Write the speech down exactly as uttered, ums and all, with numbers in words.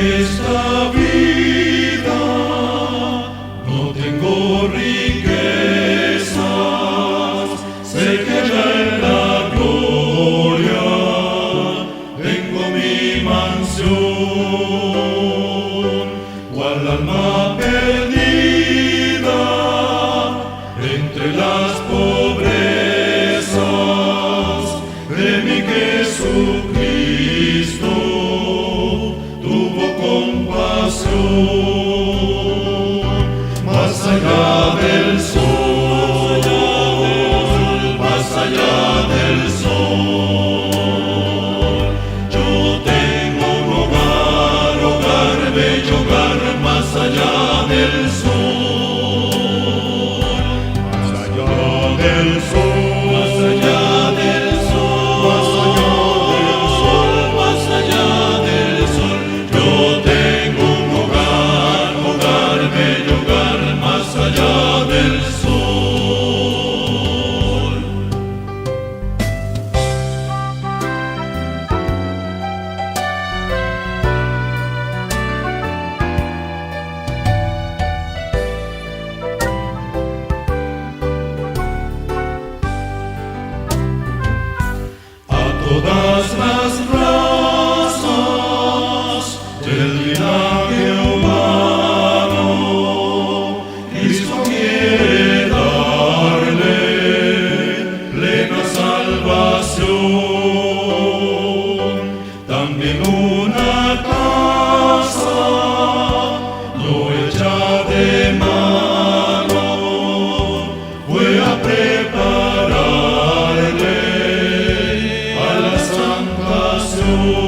Esta vida no tengo riquezas, sé que allá en la gloria tengo mi mansión. Cual alma perdida entre las pobrezas, de mí Jesucristo tuvo compasión. Más allá del sol, más allá del sol, yo tengo un hogar, hogar bello, hogar más allá del sol. Más allá del sol, más allá del sol, más allá del sol, más allá del sol, yo tengo un hogar, hogar bello, hogar más allá del sol. A todas las razas del linaje humano, Cristo quiere darle plena salvación. También una casa no hecha de mano fue a prepararle a la salvación.